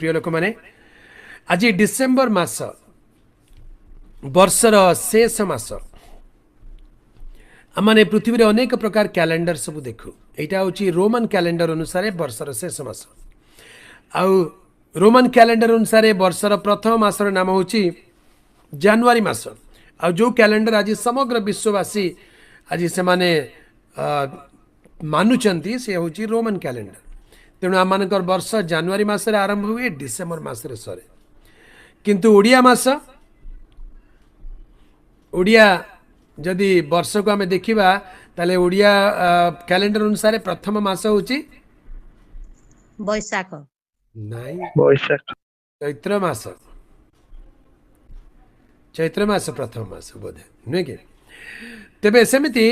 ପ୍ରିୟ ଲୋକମାନେ, ଆଜି ଡିସେମ୍ବର ମାସ, ବର୍ଷର ଶେଷ ମାସ। ଆମମାନେ ପୃଥିବୀରେ ଅନେକ ପ୍ରକାର କ୍ୟାଲେଣ୍ଡର ସବୁ ଦେଖୁ। ଏଇଟା ହେଉଛି ରୋମାନ କ୍ୟାଲେଣ୍ଡର ଅନୁସାରେ ବର୍ଷର ଶେଷ ମାସ। ଆଉ ରୋମାନ କ୍ୟାଲେଣ୍ଡର ଅନୁସାରେ ବର୍ଷର ପ୍ରଥମ ମାସର ନାମ ହେଉଛି ଜାନୁଆରୀ ମାସ। ଆଉ ଯେଉଁ କ୍ୟାଲେଣ୍ଡର ଆଜି ସମଗ୍ର ବିଶ୍ୱବାସୀ ଆଜି ସେମାନେ ମାନୁଛନ୍ତି, ସେ ହେଉଛି ରୋମାନ କ୍ୟାଲେଣ୍ଡର। ତେଣୁ ଆମମାନଙ୍କର ବର୍ଷ ଜାନୁଆରୀ ମାସରେ ଆରମ୍ଭ ହୁଏ, ଡିସେମ୍ବର ମାସରେ ସରେ। କିନ୍ତୁ ଓଡ଼ିଆ ମାସ, ଓଡ଼ିଆ ଯଦି ବର୍ଷକୁ ଆମେ ଦେଖିବା, ତାହେଲେ ଓଡ଼ିଆ କ୍ୟାଲେଣ୍ଡର ଅନୁସାରେ ପ୍ରଥମ ମାସ ହେଉଛି ବୈଶାଖ। ନାଇଁ। ବୈଶାଖ। ଚୈତ୍ର ମାସ। ଚୈତ୍ର ମାସ ପ୍ରଥମ ମାସ ବୋଧେ, ନୁହେଁ କି? ତେବେ ସେମିତି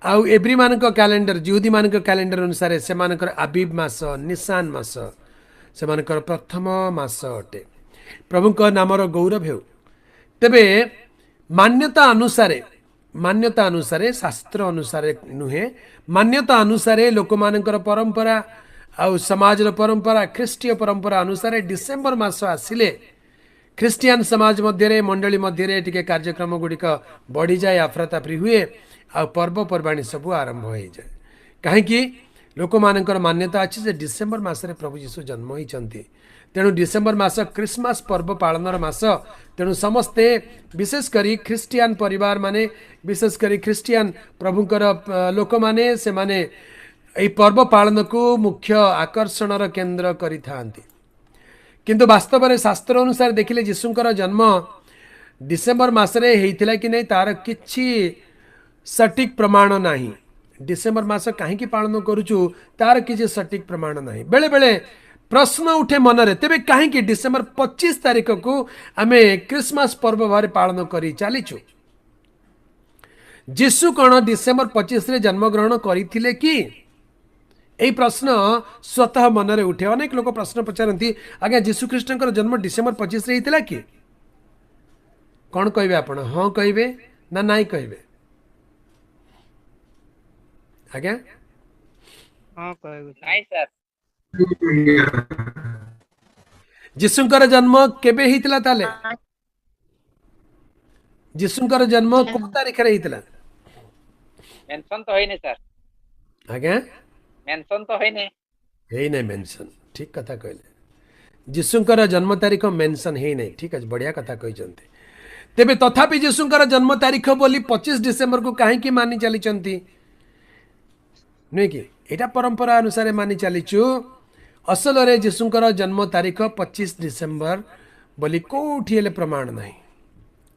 ଆଉ ଏବ୍ରିମାନଙ୍କ କ୍ୟାଲେଣ୍ଡର, ଜିହୁଦୀମାନଙ୍କ କ୍ୟାଲେଣ୍ଡର ଅନୁସାରେ ସେମାନଙ୍କର ଆବିବ ମାସ, ନିଶାନ ମାସ ସେମାନଙ୍କର ପ୍ରଥମ ମାସ ଅଟେ। ପ୍ରଭୁଙ୍କ ନାମର ଗୌରବ ହେଉ। ତେବେ ମାନ୍ୟତା ଅନୁସାରେ, ମାନ୍ୟତା ଅନୁସାରେ, ଶାସ୍ତ୍ର ଅନୁସାରେ ନୁହେଁ, ମାନ୍ୟତା ଅନୁସାରେ ଲୋକମାନଙ୍କର ପରମ୍ପରା ଆଉ ସମାଜର ପରମ୍ପରା, ଖ୍ରୀଷ୍ଟୀୟ ପରମ୍ପରା ଅନୁସାରେ ଡିସେମ୍ବର ମାସ ଆସିଲେ ଖ୍ରୀଷ୍ଟିଆନ ସମାଜ ମଧ୍ୟରେ, ମଣ୍ଡଳୀ ମଧ୍ୟରେ ଟିକେ କାର୍ଯ୍ୟକ୍ରମ ଗୁଡ଼ିକ ବଢ଼ିଯାଏ, ଆଫ୍ରାତାଫ୍ରି ହୁଏ ଆଉ ପର୍ବପର୍ବାଣୀ ସବୁ ଆରମ୍ଭ ହୋଇଯାଏ। କାହିଁକି? ଲୋକମାନଙ୍କର ମାନ୍ୟତା ଅଛି ଯେ ଡିସେମ୍ବର ମାସରେ ପ୍ରଭୁ ଯୀଶୁ ଜନ୍ମ ହୋଇଛନ୍ତି। ତେଣୁ ଡିସେମ୍ବର ମାସ ଖ୍ରୀଷ୍ଟମାସ ପର୍ବ ପାଳନର ମାସ। ତେଣୁ ସମସ୍ତେ, ବିଶେଷ କରି ଖ୍ରୀଷ୍ଟିଆନ ପରିବାର ମାନେ, ବିଶେଷ କରି ଖ୍ରୀଷ୍ଟିଆନ ପ୍ରଭୁଙ୍କର ଲୋକମାନେ, ସେମାନେ ଏହି ପର୍ବ ପାଳନକୁ ମୁଖ୍ୟ ଆକର୍ଷଣର କେନ୍ଦ୍ର କରିଥାନ୍ତି। କିନ୍ତୁ ବାସ୍ତବରେ ଶାସ୍ତ୍ର ଅନୁସାରେ ଦେଖିଲେ ଯୀଶୁଙ୍କର ଜନ୍ମ ଡିସେମ୍ବର ମାସରେ ହେଇଥିଲା କି ନାହିଁ, ତାର କିଛି ସଠିକ୍ ପ୍ରମାଣ ନାହିଁ। ଡିସେମ୍ବର ମାସ କାହିଁକି ପାଳନ କରୁଛୁ, ତାର କିଛି ସଠିକ୍ ପ୍ରମାଣ ନାହିଁ। ବେଳେବେଳେ ପ୍ରଶ୍ନ ଉଠେ ମନରେ, ତେବେ କାହିଁକି ଡିସେମ୍ବର 25 ତାରିଖକୁ ଆମେ ଖ୍ରୀଷ୍ଟମାସ ପର୍ବ ଭାବରେ ପାଳନ କରି ଚାଲିଛୁ? ଯୀଶୁ କ'ଣ ଡିସେମ୍ବର 25ରେ ଜନ୍ମଗ୍ରହଣ କରିଥିଲେ କି? ଏହି ପ୍ରଶ୍ନ ସ୍ୱତଃ ମନରେ ଉଠେ। ଅନେକ ଲୋକ ପ୍ରଶ୍ନ ପଚାରନ୍ତି, ଆଜ୍ଞା, ଯୀଶୁ ଖ୍ରୀଷ୍ଟଙ୍କର ଜନ୍ମ ଡିସେମ୍ବର 25ରେ ହେଇଥିଲା କି? କ'ଣ କହିବେ ଆପଣ? ହଁ କହିବେ ନା ନାଇଁ କହିବେ ଆଜ୍ଞା? ହଁ କହିବୁ। ନାଇଁ ସାର୍। ଯୀଶୁଙ୍କର ଜନ୍ମ କେବେ ହେଇଥିଲା ତାହେଲେ? ଯୀଶୁଙ୍କର ଜନ୍ମ କୋଉ ତାରିଖରେ ହେଇଥିଲା? ମେନସନ ତ ହେଇନି ସାର୍। ଆଜ୍ଞା? ମେନସନ ତ ହେଇନି। ହେଇନାହିଁ ମେନସନ୍। ଠିକ କଥା କହିଲେ। ଯୀଶୁଙ୍କର ଜନ୍ମ ତାରିଖ ମେନସନ୍ ହେଇନାହିଁ। ଠିକ ଅଛି, ବଢ଼ିଆ କଥା କହିଛନ୍ତି। ତେବେ ତଥାପି ଯୀଶୁଙ୍କର ଜନ୍ମ ତାରିଖ ବୋଲି 25 ଡିସେମ୍ବରକୁ କାହିଁକି ମାନି ଚାଲିଛନ୍ତି, ନୁହେଁ କି? ଏଇଟା ପରମ୍ପରା ଅନୁସାରେ ମାନି ଚାଲିଛୁ। ଅସଲରେ ଯୀଶୁଙ୍କର ଜନ୍ମ ତାରିଖ 25 ଡିସେମ୍ବର ବୋଲି କୋଉଠି ହେଲେ ପ୍ରମାଣ ନାହିଁ,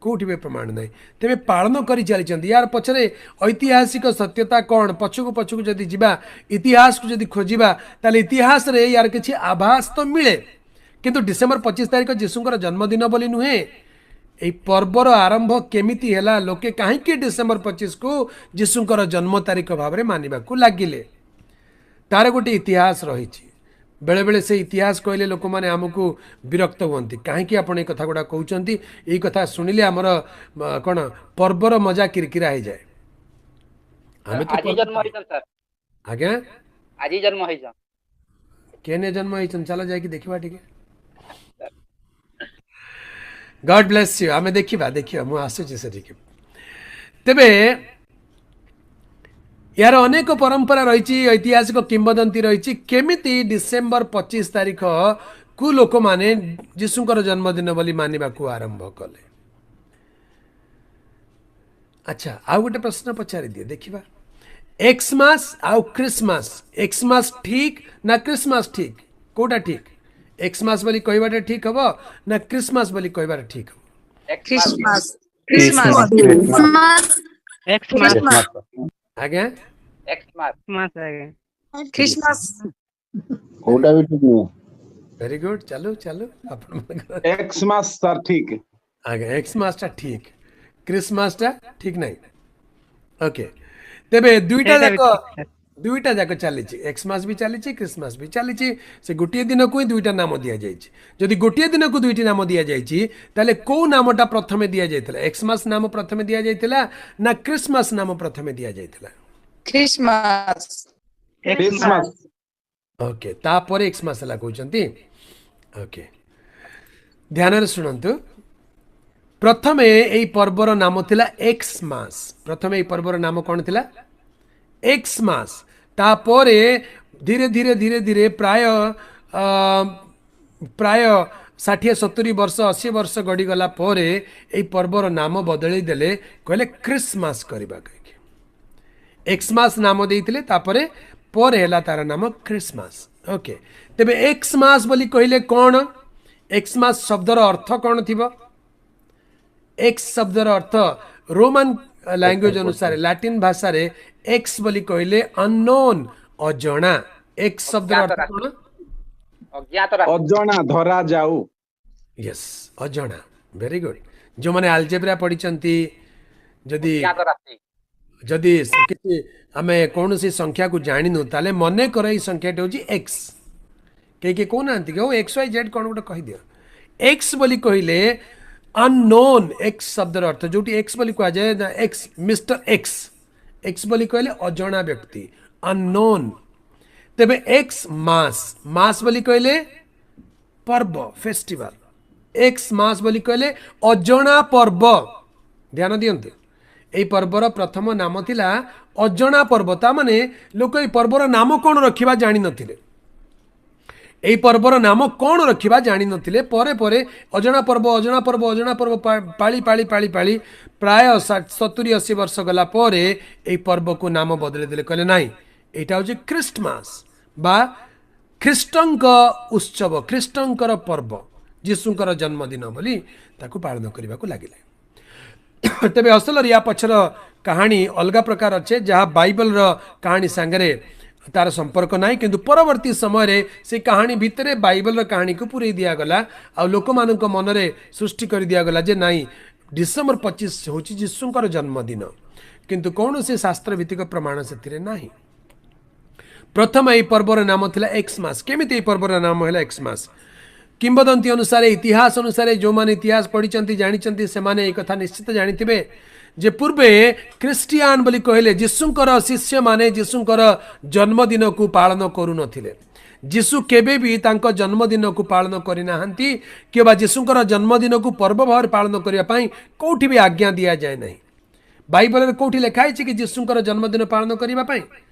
କୋଉଠି ବି ପ୍ରମାଣ ନାହିଁ। ତେବେ ପାଳନ କରି ଚାଲିଛନ୍ତି। ୟାର ପଛରେ ଐତିହାସିକ ସତ୍ୟତା କ'ଣ? ପଛକୁ ପଛକୁ ଯଦି ଯିବା, ଇତିହାସକୁ ଯଦି ଖୋଜିବା, ତାହେଲେ ଇତିହାସରେ ୟାର କିଛି ଆଭାସ ତ ମିଳେ। କିନ୍ତୁ ଡିସେମ୍ବର 25 ତାରିଖ ଯୀଶୁଙ୍କର ଜନ୍ମଦିନ ବୋଲି ନୁହେଁ। ଏହି ପର୍ବର ଆରମ୍ଭ କେମିତି ହେଲା, ଲୋକେ କାହିଁକି ଡିସେମ୍ବର 25କୁ ଯୀଶୁଙ୍କର ଜନ୍ମ ତାରିଖ ଭାବରେ ମାନିବାକୁ ଲାଗିଲେ, ତାର ଗୋଟେ ଇତିହାସ ରହିଛି। ବେଳେବେଳେ ସେ ଇତିହାସ କହିଲେ ଲୋକମାନେ ଆମକୁ ବିରକ୍ତ ହୁଅନ୍ତି। କାହିଁକି ଆପଣ ଏଇ କଥା ଗୁଡ଼ା କହୁଛନ୍ତି? ଏଇ କଥା ଶୁଣିଲେ ଆମର କ'ଣ ପର୍ବର ମଜା କିରକିରା ହେଇଯାଏ। ଆମେ ତ ଆଜି ଜନ୍ମ ହେଇଛନ୍ତି ସାର୍। ଆଜ୍ଞା? ଆଜି ଜନ୍ମ ହେଇଛନ୍। କେନେ ଜନ୍ମ ହେଇଛନ୍ତି? ଚାଲ ଯାଇକି ଦେଖିବା ଟିକେ। ଗଡ୍ ବ୍ଲେସ୍ you. ଆମେ ଦେଖିବା, ଦେଖିବା, ମୁଁ ଆସୁଛି ସେଠିକି। ତେବେ ଏହାର ଅନେକ ପରମ୍ପରା ରହିଛି, ଐତିହାସିକ କିମ୍ବଦନ୍ତୀ ରହିଛି, କେମିତି ଡିସେମ୍ବର 25 ତାରିଖକୁ ଲୋକମାନେ ଯୀଶୁଙ୍କର ଜନ୍ମଦିନ ବୋଲି ମାନିବାକୁ ଆରମ୍ଭ କଲେ। ଆଚ୍ଛା, ଆଉ ଗୋଟେ ପ୍ରଶ୍ନ ପଚାରିଦିଏ, ଦେଖିବା। ଏକ୍ସମାସ ଆଉ ଖ୍ରୀଷ୍ଟମାସ, ଏକ୍ସମାସ ଠିକ ନା ଖ୍ରୀଷ୍ଟମାସ ଠିକ? କୋଉଟା ଠିକ? ଏକ୍ସମାସ ବୋଲି କହିବାଟା ଠିକ ହବ ନା ଖ୍ରୀଷ୍ଟମାସ ବୋଲି କହିବାଟା ଠିକ ହବ? ଖ୍ରୀଷ୍ଟମାସ। ଖ୍ରୀଷ୍ଟମାସ। ଏକ୍ସମାସ। ଖ୍ରୀଷ୍ଟମାସ। ଆଜ୍ଞା? ଏକ୍ସମାସ। ମାସ ଆଜ୍ଞା। ଖ୍ରୀଷ୍ଟମାସ। କୋଉଟା ବି ଠିକ ନୁହେଁ। Very good. ଚାଲୁ ଚାଲୁ ଆପଣମାନଙ୍କର। ଏକ୍ସମାସ ସାର୍ ଠିକ। ଆଜ୍ଞା, ଏକ୍ସମାସଟା ଠିକ, ଖ୍ରୀଷ୍ଟମାସଟା ଠିକ ନାହିଁ। ଓକେ, ତେବେ ଦୁଇଟା ସେଇଟା ବି ଯାକ ଠିକ ସାର୍। ଦୁଇଟା ଯାକ ଚାଲିଛି। ଏକ୍ସମାସ ବି ଚାଲିଛି, ଖ୍ରୀଷ୍ଟମାସ ବି ଚାଲିଛି। ସେ ଗୋଟିଏ ଦିନକୁ ହିଁ ଦୁଇଟା ନାମ ଦିଆଯାଇଛି। ଯଦି ଗୋଟିଏ ଦିନକୁ ଦୁଇଟି ନାମ ଦିଆଯାଇଛି, ତାହେଲେ କୋଉ ନାମଟା ପ୍ରଥମେ ଦିଆଯାଇଥିଲା? ଏକ୍ସମାସ ନାମ ପ୍ରଥମେ ଦିଆଯାଇଥିଲା ନା ଖ୍ରୀଷ୍ଟମାସ ନାମ ପ୍ରଥମେ ଦିଆଯାଇଥିଲା? ଖ୍ରୀଷ୍ଟମାସ। ଖ୍ରୀଷ୍ଟମାସ। ଓକେ, ତାପରେ ଏକ୍ସମାସ ହେଲା କହୁଛନ୍ତି। ଓକେ, ଧ୍ୟାନରେ ଶୁଣନ୍ତୁ। ପ୍ରଥମେ ଏଇ ପର୍ବର ନାମ ଥିଲା ଏକ୍ସ ମାସ। ପ୍ରଥମେ ଏଇ ପର୍ବର ନାମ କ'ଣ ଥିଲା? ଏକ୍ସ ମାସ। ତାପରେ ଧୀରେ ଧୀରେ ଧୀରେ ଧୀରେ ପ୍ରାୟ 60-70 ବର୍ଷ, 80 ବର୍ଷ ଗଡ଼ିଗଲା ପରେ ଏଇ ପର୍ବର ନାମ ବଦଳେଇ ଦେଲେ, କହିଲେ ଖ୍ରୀଷ୍ଟମାସ କରିବା କହିକି। ଏକ୍ସମାସ ନାମ ଦେଇଥିଲେ, ତାପରେ ପରେ ହେଲା ତାର ନାମ ଖ୍ରୀଷ୍ଟମାସ। ଓକେ, ତେବେ ଏକ୍ସମାସ ବୋଲି କହିଲେ କ'ଣ? ଏକ୍ସମାସ ଶବ୍ଦର ଅର୍ଥ କ'ଣ ଥିବ? ଏକ୍ସ ଶବ୍ଦର ଅର୍ଥ ରୋମାନ ଲାଙ୍ଗୁଏଜ ଅନୁସାରେ, ଲାଟିନ ଭାଷାରେ ଏକ୍ସ ବୋଲି କହିଲେ ଅନନୋନ୍, ଅଜଣା। ଏକ୍ସ ଶବ୍ଦର ଅର୍ଥ କ'ଣ? ଅଜ୍ଞାତ ରାଶି। ଅଜଣା ଧରା ଯାଉ। ୟେସ୍, ଅଜଣା, ଭେରି ଗୁଡ୍। ଯେଉଁମାନେ ଆଲଜେବ୍ରା ପଢିଛନ୍ତି, ଯଦି ଅଜ୍ଞାତ ରାଶି। ଯଦି କିଛି ଆମେ କୌଣସି ସଂଖ୍ୟାକୁ ଜାଣିନୁ, ତାହେଲେ ମନେ କର ଏଇ ସଂଖ୍ୟାଟି ହେଉଛି ଏକ୍ସ। କେହି କେହି କହୁନାହାନ୍ତି କି, ହଉ ଏକ୍ସ ୱାଇ ଜେଡ୍ କ'ଣ ଗୋଟେ କହିଦିଅ। ଏକ୍ସ ବୋଲି କହିଲେ ଅନନୋନ୍। ଏକ୍ସ ଶବ୍ଦର ଅର୍ଥ, ଯୋଉଠି ଏକ୍ସ ବୋଲି କୁହାଯାଏ, ଏକ୍ସ, ମିଷ୍ଟର ଏକ୍ସ, ଏକ୍ସ ବୋଲି କହିଲେ ଅଜଣା ବ୍ୟକ୍ତି, ଅନନୋନ୍। ତେବେ ଏକ୍ସ ମାସ, ମାସ ବୋଲି କହିଲେ ପର୍ବ, ଫେଷ୍ଟିଭାଲ। ଏକ୍ସ ମାସ ବୋଲି କହିଲେ ଅଜଣା ପର୍ବ। ଧ୍ୟାନ ଦିଅନ୍ତୁ, ଏଇ ପର୍ବର ପ୍ରଥମ ନାମ ଥିଲା ଅଜଣା ପର୍ବ। ତା ମାନେ ଲୋକ ଏଇ ପର୍ବର ନାମ କ'ଣ ରଖିବା ଜାଣିନଥିଲେ। ଏଇ ପର୍ବର ନାମ କ'ଣ ରଖିବା ଜାଣିନଥିଲେ। ପରେ ପରେ ଅଜଣା ପର୍ବ, ଅଜଣା ପର୍ବ, ଅଜଣା ପର୍ବ, ପାଳି ପାଳି ପାଳି ପାଳି ପ୍ରାୟ 70-80 ବର୍ଷ ଗଲା ପରେ ଏଇ ପର୍ବକୁ ନାମ ବଦଳେଇ ଦେଲେ। କହିଲେ ନାଇଁ, ଏଇଟା ହେଉଛି ଖ୍ରୀଷ୍ଟମାସ ବା ଖ୍ରୀଷ୍ଟଙ୍କ ଉତ୍ସବ, ଖ୍ରୀଷ୍ଟଙ୍କର ପର୍ବ, ଯୀଶୁଙ୍କର ଜନ୍ମଦିନ ବୋଲି ତାକୁ ପାଳନ କରିବାକୁ ଲାଗିଲେ। ତେବେ ଅସଲରେ ୟା ପଛର କାହାଣୀ ଅଲଗା ପ୍ରକାର ଅଛେ, ଯାହା ବାଇବଲର କାହାଣୀ ସାଙ୍ଗରେ ତାର ସମ୍ପର୍କ ନାହିଁ। କିନ୍ତୁ ପରବର୍ତ୍ତୀ ସମୟରେ ସେ କାହାଣୀ ଭିତରେ ବାଇବଲର କାହାଣୀକୁ ପୂରେଇ ଦିଆଗଲା ଆଉ ଲୋକମାନଙ୍କ ମନରେ ସୃଷ୍ଟି କରି ଦିଆଗଲା ଯେ ନାଇଁ, ଡିସେମ୍ବର 25 ହେଉଛି ଯୀଶୁଙ୍କର ଜନ୍ମଦିନ। କିନ୍ତୁ କୌଣସି ଶାସ୍ତ୍ରଭିତ୍ତିକ ପ୍ରମାଣ ସେଥିରେ ନାହିଁ। ପ୍ରଥମ ଏହି ପର୍ବର ନାମ ଥିଲା ଏକ୍ସ ମାସ। କେମିତି ଏହି ପର୍ବର ନାମ ହେଲା ଏକ୍ସ ମାସ? କିମ୍ବଦନ୍ତୀ ଅନୁସାରେ, ଇତିହାସ ଅନୁସାରେ, ଯେଉଁମାନେ ଇତିହାସ ପଢ଼ିଛନ୍ତି, ଜାଣିଛନ୍ତି, ସେମାନେ ଏହି କଥା ନିଶ୍ଚିତ ଜାଣିଥିବେ ଯେ ପୂର୍ବେ ଖ୍ରୀଷ୍ଟିଆନ ବୋଲି କହିଲେ ଯୀଶୁଙ୍କର ଶିଷ୍ୟମାନେ ଯୀଶୁଙ୍କର ଜନ୍ମଦିନକୁ ପାଳନ କରୁନଥିଲେ। ଯୀଶୁ କେବେ ବି ତାଙ୍କ ଜନ୍ମଦିନକୁ ପାଳନ କରିନାହାନ୍ତି କିମ୍ବା ଯୀଶୁଙ୍କର ଜନ୍ମଦିନକୁ ପର୍ବ ଭାବରେ ପାଳନ କରିବା ପାଇଁ କେଉଁଠି ବି ଆଜ୍ଞା ଦିଆଯାଏ ନାହିଁ। ବାଇବଲରେ କେଉଁଠି ଲେଖା ହେଇଛି କି ଯୀଶୁଙ୍କର ଜନ୍ମଦିନ ପାଳନ କରିବା ପାଇଁ?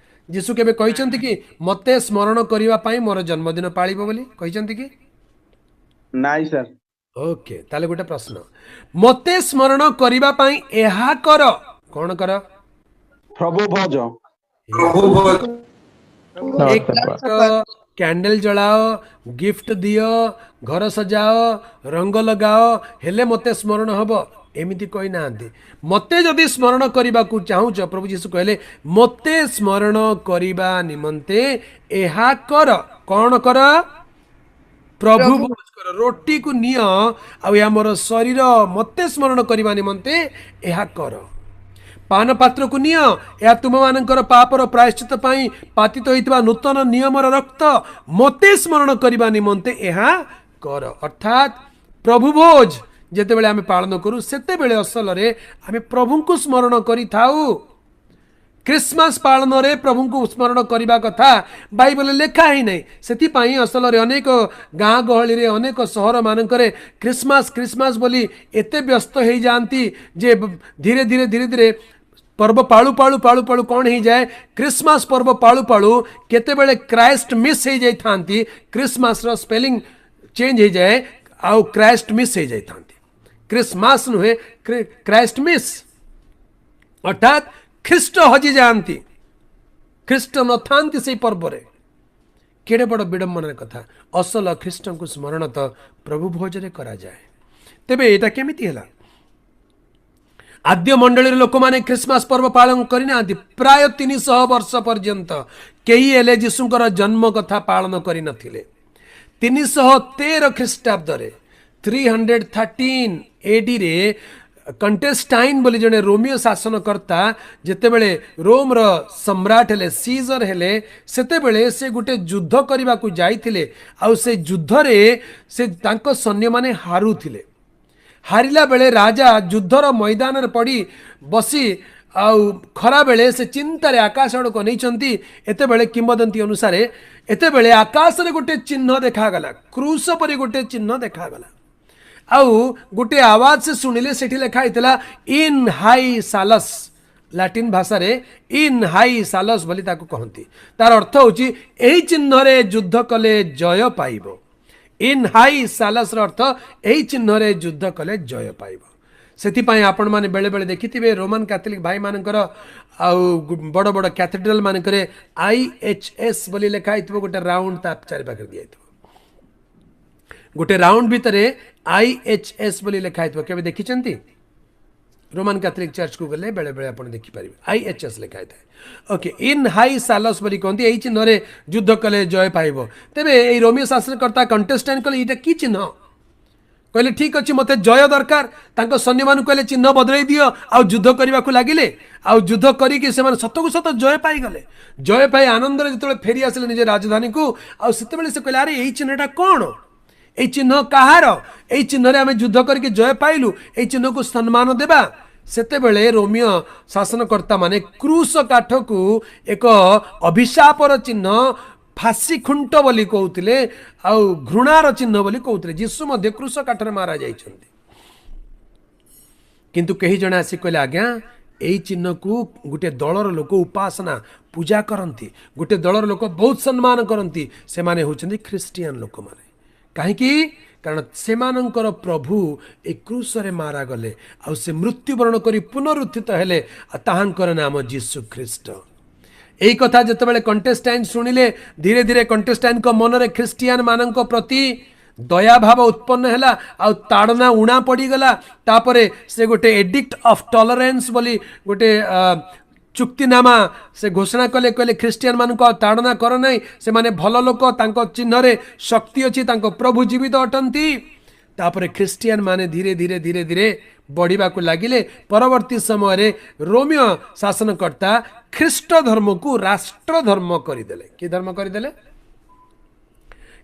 ଯୀଶୁ କେବେ କହିଛନ୍ତି କି ମୋତେ ସ୍ମରଣ କରିବା ପାଇଁ ମୋର ଜନ୍ମଦିନ ପାଳିବ ବୋଲି କହିଛନ୍ତି କି? ନାଇଁ ସାର୍। ଓକେ, ତାହେଲେ ଗୋଟେ ପ୍ରଶ୍ନ, ମୋତେ ସ୍ମରଣ କରିବା ପାଇଁ ଏହା କର। କ'ଣ କର? ପ୍ରଭୁ ଭୋଜ। କ୍ୟାଣ୍ଡେଲ ଜଳାଅ, ଗିଫ୍ଟ ଦିଅ, ଘର ସଜାଅ, ରଙ୍ଗ ଲଗାଅ, ହେଲେ ମୋତେ ସ୍ମରଣ ହବ, ଏମିତି କହିନାହାନ୍ତି। ମୋତେ ଯଦି ସ୍ମରଣ କରିବାକୁ ଚାହୁଁଛ, ପ୍ରଭୁ ଯୀଶୁ କହିଲେ ମୋତେ ସ୍ମରଣ କରିବା ନିମନ୍ତେ ଏହା କର। କ'ଣ କର? ପ୍ରଭୁ ଭୋଜ କର। ରୋଟିକୁ ନିଅ ଆଉ ଏହା ମୋର ଶରୀର, ମୋତେ ସ୍ମରଣ କରିବା ନିମନ୍ତେ ଏହା କର। ପାନ ପାତ୍ରକୁ ନିଅ, ଏହା ତୁମମାନଙ୍କର ପାପର ପ୍ରାୟଶ୍ଚିତ ପାଇଁ ପାତିତ ହୋଇଥିବା ନୂତନ ନିୟମର ରକ୍ତ, ମୋତେ ସ୍ମରଣ କରିବା ନିମନ୍ତେ ଏହା କର। ଅର୍ଥାତ୍ ପ୍ରଭୁ ଭୋଜ ଯେତେବେଳେ ଆମେ ପାଳନ କରୁ, ସେତେବେଳେ ଅସଲରେ ଆମେ ପ୍ରଭୁଙ୍କୁ ସ୍ମରଣ କରିଥାଉ। ଖ୍ରୀଷ୍ଟମାସ ପାଳନରେ ପ୍ରଭୁଙ୍କୁ ସ୍ମରଣ କରିବା କଥା ବାଇବଲରେ ଲେଖା ହେଇନାହିଁ। ସେଥିପାଇଁ ଅସଲରେ ଅନେକ ଗାଁ ଗହଳିରେ, ଅନେକ ସହରମାନଙ୍କରେ ଖ୍ରୀଷ୍ଟମାସ ଖ୍ରୀଷ୍ଟମାସ ବୋଲି ଏତେ ବ୍ୟସ୍ତ ହେଇଯାଆନ୍ତି ଯେ ଧୀରେ ଧୀରେ ଧୀରେ ଧୀରେ ପର୍ବ ପାଳୁ ପାଳୁ ପାଳୁ ପାଳୁ କ'ଣ ହେଇଯାଏ, ଖ୍ରୀଷ୍ଟମାସ ପର୍ବ ପାଳୁ ପାଳୁ କେତେବେଳେ କ୍ରାଇଷ୍ଟ ମିସ୍ ହେଇଯାଇଥାନ୍ତି। ଖ୍ରୀଷ୍ଟମାସର ସ୍ପେଲିଂ ଚେଞ୍ଜ ହେଇଯାଏ ଆଉ କ୍ରାଇଷ୍ଟ ମିସ୍ ହେଇଯାଇଥାନ୍ତି। ଖ୍ରୀଷ୍ଟମାସ ନୁହେଁ, କ୍ରାଇଷ୍ଟ ମିସ୍, ଅର୍ଥାତ୍ ଖ୍ରୀଷ୍ଟ ହଜିଯାଆନ୍ତି, ଖ୍ରୀଷ୍ଟ ନଥାନ୍ତି ସେଇ ପର୍ବରେ। କେଡ଼େ ବଡ଼ ବିଡ଼ମ୍ବନାର କଥା! ଅସଲ ଖ୍ରୀଷ୍ଟଙ୍କୁ ସ୍ମରଣ ତ ପ୍ରଭୁ ଭୋଜରେ କରାଯାଏ। ତେବେ ଏଇଟା କେମିତି ହେଲା? ଆଦ୍ୟ ମଣ୍ଡଳୀର ଲୋକମାନେ ଖ୍ରୀଷ୍ଟମାସ ପର୍ବ ପାଳନ କରିନାହାନ୍ତି। ପ୍ରାୟ 300 ବର୍ଷ ପର୍ଯ୍ୟନ୍ତ କେହି ହେଲେ ଯୀଶୁଙ୍କର ଜନ୍ମ କଥା ପାଳନ କରିନଥିଲେ। 313 ଖ୍ରୀଷ୍ଟାବ୍ଦରେ, 313 ଏଡିରେ, କଣ୍ଟେଷ୍ଟାଇନ୍ ବୋଲି ଜଣେ ରୋମିଓ ଶାସନକର୍ତ୍ତା ଯେତେବେଳେ ରୋମର ସମ୍ରାଟ ହେଲେ, ସିଜର ହେଲେ, ସେତେବେଳେ ସେ ଗୋଟେ ଯୁଦ୍ଧ କରିବାକୁ ଯାଇଥିଲେ ଆଉ ସେ ଯୁଦ୍ଧରେ ସେ ତାଙ୍କ ସୈନ୍ୟମାନେ ହାରୁଥିଲେ। ହାରିଲା ବେଳେ ରାଜା ଯୁଦ୍ଧର ମଇଦାନରେ ପଡ଼ି ବସି ଆଉ ଖରାବେଳେ ସେ ଚିନ୍ତାରେ ଆକାଶ ଆଡ଼କୁ ଅନେଇଛନ୍ତି। ଏତେବେଳେ କିମ୍ବଦନ୍ତୀ ଅନୁସାରେ ଏତେବେଳେ ଆକାଶରେ ଗୋଟେ ଚିହ୍ନ ଦେଖାଗଲା, କ୍ରୁଶ ପରି ଗୋଟେ ଚିହ୍ନ ଦେଖାଗଲା। ଆଉ ଗୋଟେ ଆୱାଜ ସେ ଶୁଣିଲେ, ସେଠି ଲେଖା ହେଇଥିଲା ଇନ୍ ହାଇ ସାଲସ୍। ଲାଟିନ୍ ଭାଷାରେ ଇନ୍ ହାଇ ସାଲସ୍ ବୋଲି ତାକୁ କହନ୍ତି। ତାର ଅର୍ଥ ହେଉଛି ଏହି ଚିହ୍ନରେ ଯୁଦ୍ଧ କଲେ ଜୟ ପାଇବ। ଇନ୍ ହାଇ ସାଲସ୍ର ଅର୍ଥ ଏହି ଚିହ୍ନରେ ଯୁଦ୍ଧ କଲେ ଜୟ ପାଇବ। ସେଥିପାଇଁ ଆପଣମାନେ ବେଳେବେଳେ ଦେଖିଥିବେ ରୋମାନ କ୍ୟାଥୋଲିକ୍ ଭାଇମାନଙ୍କର ଆଉ ବଡ଼ ବଡ଼ କ୍ୟାଥେଡ୍ରାଲ ମାନଙ୍କରେ IHS ବୋଲି ଲେଖା ହେଇଥିବ, ଗୋଟେ ରାଉଣ୍ଡ ତା ଚାରିପାଖରେ ଦିଆଯାଇଥିବ, ଗୋଟେ ରାଉଣ୍ଡ ଭିତରେ IHS ବୋଲି ଲେଖା ହେଇଥିବ। କେବେ ଦେଖିଛନ୍ତି? ରୋମାନ କ୍ୟାଥୋଲିକ୍ ଚର୍ଚ୍ଚକୁ ଗଲେ ବେଳେବେଳେ ଆପଣ ଦେଖିପାରିବେ IHS ଲେଖା ହେଇଥାଏ। ଓକେ, ଇନ୍ ହାଇ ସାଲସ୍ ବୋଲି କହନ୍ତି, ଏହି ଚିହ୍ନରେ ଯୁଦ୍ଧ କଲେ ଜୟ ପାଇବ। ତେବେ ଏଇ ରୋମିଓ ଶାସନକର୍ତ୍ତା କଣ୍ଟେଷ୍ଟାଣ୍ଟ କହିଲେ ଏଇଟା କି ଚିହ୍ନ? କହିଲେ ଠିକ୍ ଅଛି, ମୋତେ ଜୟ ଦରକାର। ତାଙ୍କ ସୈନ୍ୟମାନଙ୍କୁ କହିଲେ ଚିହ୍ନ ବଦଳେଇ ଦିଅ, ଆଉ ଯୁଦ୍ଧ କରିବାକୁ ଲାଗିଲେ। ଆଉ ଯୁଦ୍ଧ କରିକି ସେମାନେ ସତକୁ ସତ ଜୟ ପାଇଗଲେ। ଜୟ ପାଇ ଆନନ୍ଦରେ ଯେତେବେଳେ ଫେରି ଆସିଲେ ନିଜ ରାଜଧାନୀକୁ, ଆଉ ସେତେବେଳେ ସେ କହିଲେ ଆରେ ଏଇ ଚିହ୍ନଟା କ'ଣ? ଏଇ ଚିହ୍ନ କାହାର? ଏଇ ଚିହ୍ନରେ ଆମେ ଯୁଦ୍ଧ କରିକି ଜୟ ପାଇଲୁ, ଏଇ ଚିହ୍ନକୁ ସମ୍ମାନ ଦେବା। ସେତେବେଳେ ରୋମିଓ ଶାସନକର୍ତ୍ତାମାନେ କ୍ରୁଶ କାଠକୁ ଏକ ଅଭିଶାପର ଚିହ୍ନ, ଫାଶୀ ଖୁଣ୍ଟ ବୋଲି କହୁଥିଲେ, ଆଉ ଘୃଣାର ଚିହ୍ନ ବୋଲି କହୁଥିଲେ। ଯୀଶୁ ମଧ୍ୟ କ୍ରୁଶ କାଠରେ ମାରା ଯାଇଛନ୍ତି। କିନ୍ତୁ କେହି ଜଣେ ଆସି କହିଲେ ଆଜ୍ଞା ଏଇ ଚିହ୍ନକୁ ଗୋଟେ ଦଳର ଲୋକ ଉପାସନା ପୂଜା କରନ୍ତି, ଗୋଟେ ଦଳର ଲୋକ ବହୁତ ସମ୍ମାନ କରନ୍ତି, ସେମାନେ ହେଉଛନ୍ତି ଖ୍ରୀଷ୍ଟିଆନ ଲୋକମାନେ। କାହିଁକି? କାରଣ ସେମାନଙ୍କର ପ୍ରଭୁ ଏ କ୍ରୁଶରେ ମାରାଗଲେ, ଆଉ ସେ ମୃତ୍ୟୁବରଣ କରି ପୁନରୁତ୍ଥିତ ହେଲେ, ଆଉ ତାହାଙ୍କର ନାମ ଯୀଶୁ ଖ୍ରୀଷ୍ଟ। ଏଇ କଥା ଯେତେବେଳେ କଣ୍ଟେଷ୍ଟାଇନ୍ ଶୁଣିଲେ, ଧୀରେ ଧୀରେ କଣ୍ଟେଷ୍ଟାଇନ୍ଙ୍କ ମନରେ ଖ୍ରୀଷ୍ଟିଆନ ମାନଙ୍କ ପ୍ରତି ଦୟାଭାବ ଉତ୍ପନ୍ନ ହେଲା, ଆଉ ତାଡ଼ନା ଉଣା ପଡ଼ିଗଲା। ତାପରେ ସେ ଗୋଟେ ଏଡିକ୍ଟ ଅଫ୍ ଟଲରେନ୍ସ ବୋଲି ଗୋଟେ ଚୁକ୍ତିନାମା ସେ ଘୋଷଣା କଲେ। କହିଲେ ଖ୍ରୀଷ୍ଟିଆନ ମାନଙ୍କୁ ଆଉ ତାଡ଼ନା କର ନାହିଁ, ସେମାନେ ଭଲ ଲୋକ, ତାଙ୍କ ଚିହ୍ନରେ ଶକ୍ତି ଅଛି, ତାଙ୍କ ପ୍ରଭୁ ଜୀବିତ ଅଟନ୍ତି। ତାପରେ ଖ୍ରୀଷ୍ଟିଆନ ମାନେ ଧୀରେ ଧୀରେ ଧୀରେ ଧୀରେ ବଢ଼ିବାକୁ ଲାଗିଲେ। ପରବର୍ତ୍ତୀ ସମୟରେ ରୋମିଓ ଶାସନକର୍ତ୍ତା ଖ୍ରୀଷ୍ଟ ଧର୍ମକୁ ରାଷ୍ଟ୍ର ଧର୍ମ କରିଦେଲେ। କି ଧର୍ମ କରିଦେଲେ?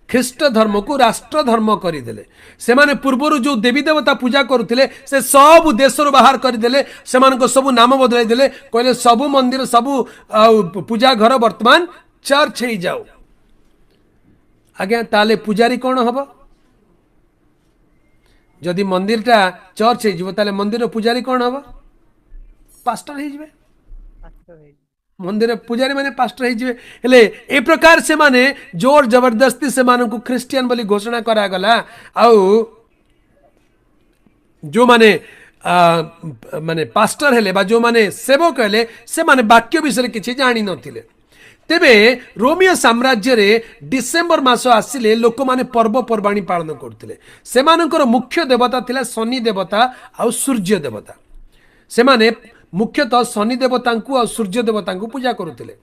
ଖ୍ରୀଷ୍ଟ ଧର୍ମକୁ ରାଷ୍ଟ୍ର ଧର୍ମ କରିଦେଲେ। ସେମାନେ ପୂର୍ବରୁ ଯେଉଁ ଦେବୀ ଦେବତା ପୂଜା କରୁଥିଲେ ସେ ସବୁ ଦେଶରୁ ବାହାର କରିଦେଲେ, ସେମାନଙ୍କ ସବୁ ନାମ ବଦଳାଇ ଦେଲେ। କହିଲେ ସବୁ ମନ୍ଦିର ସବୁ ଆଉ ପୂଜା ଘର ବର୍ତ୍ତମାନ ଚର୍ଚ୍ଚ ହେଇଯାଉ। ଆଜ୍ଞା ତାହେଲେ ପୂଜାରୀ କ'ଣ ହବ? ଯଦି ମନ୍ଦିରଟା ଚର୍ଚ୍ଚ ହେଇଯିବ ତାହେଲେ ମନ୍ଦିର ପୂଜାରୀ କ'ଣ ହବ? ପାଷ୍ଟର ହେଇଯିବେ। ମନ୍ଦିର ପୂଜାରୀ ମାନେ ପାଷ୍ଟର ହେଇଯିବେ। ହେଲେ ଏ ପ୍ରକାର ସେମାନେ ଜୋର ଜବରଦସ୍ତି ସେମାନଙ୍କୁ ଖ୍ରୀଷ୍ଟିଆନ ବୋଲି ଘୋଷଣା କରାଗଲା। ଆଉ ଯେଉଁମାନେ ମାନେ ପାଷ୍ଟର ହେଲେ ବା ଯେଉଁମାନେ ସେବକ ହେଲେ ସେମାନେ ବାକ୍ୟ ବିଷୟରେ କିଛି ଜାଣିନଥିଲେ। ତେବେ ରୋମିଓ ସାମ୍ରାଜ୍ୟରେ ଡିସେମ୍ବର ମାସ ଆସିଲେ ଲୋକମାନେ ପର୍ବପର୍ବାଣୀ ପାଳନ କରୁଥିଲେ। ସେମାନଙ୍କର ମୁଖ୍ୟ ଦେବତା ଥିଲା ଶନି ଦେବତା ଆଉ ସୂର୍ଯ୍ୟ ଦେବତା। ସେମାନେ ମୁଖ୍ୟତଃ ଶନି ଦେବତାଙ୍କୁ ଆଉ ସୂର୍ଯ୍ୟ ଦେବତାଙ୍କୁ ପୂଜା କରୁଥିଲେ।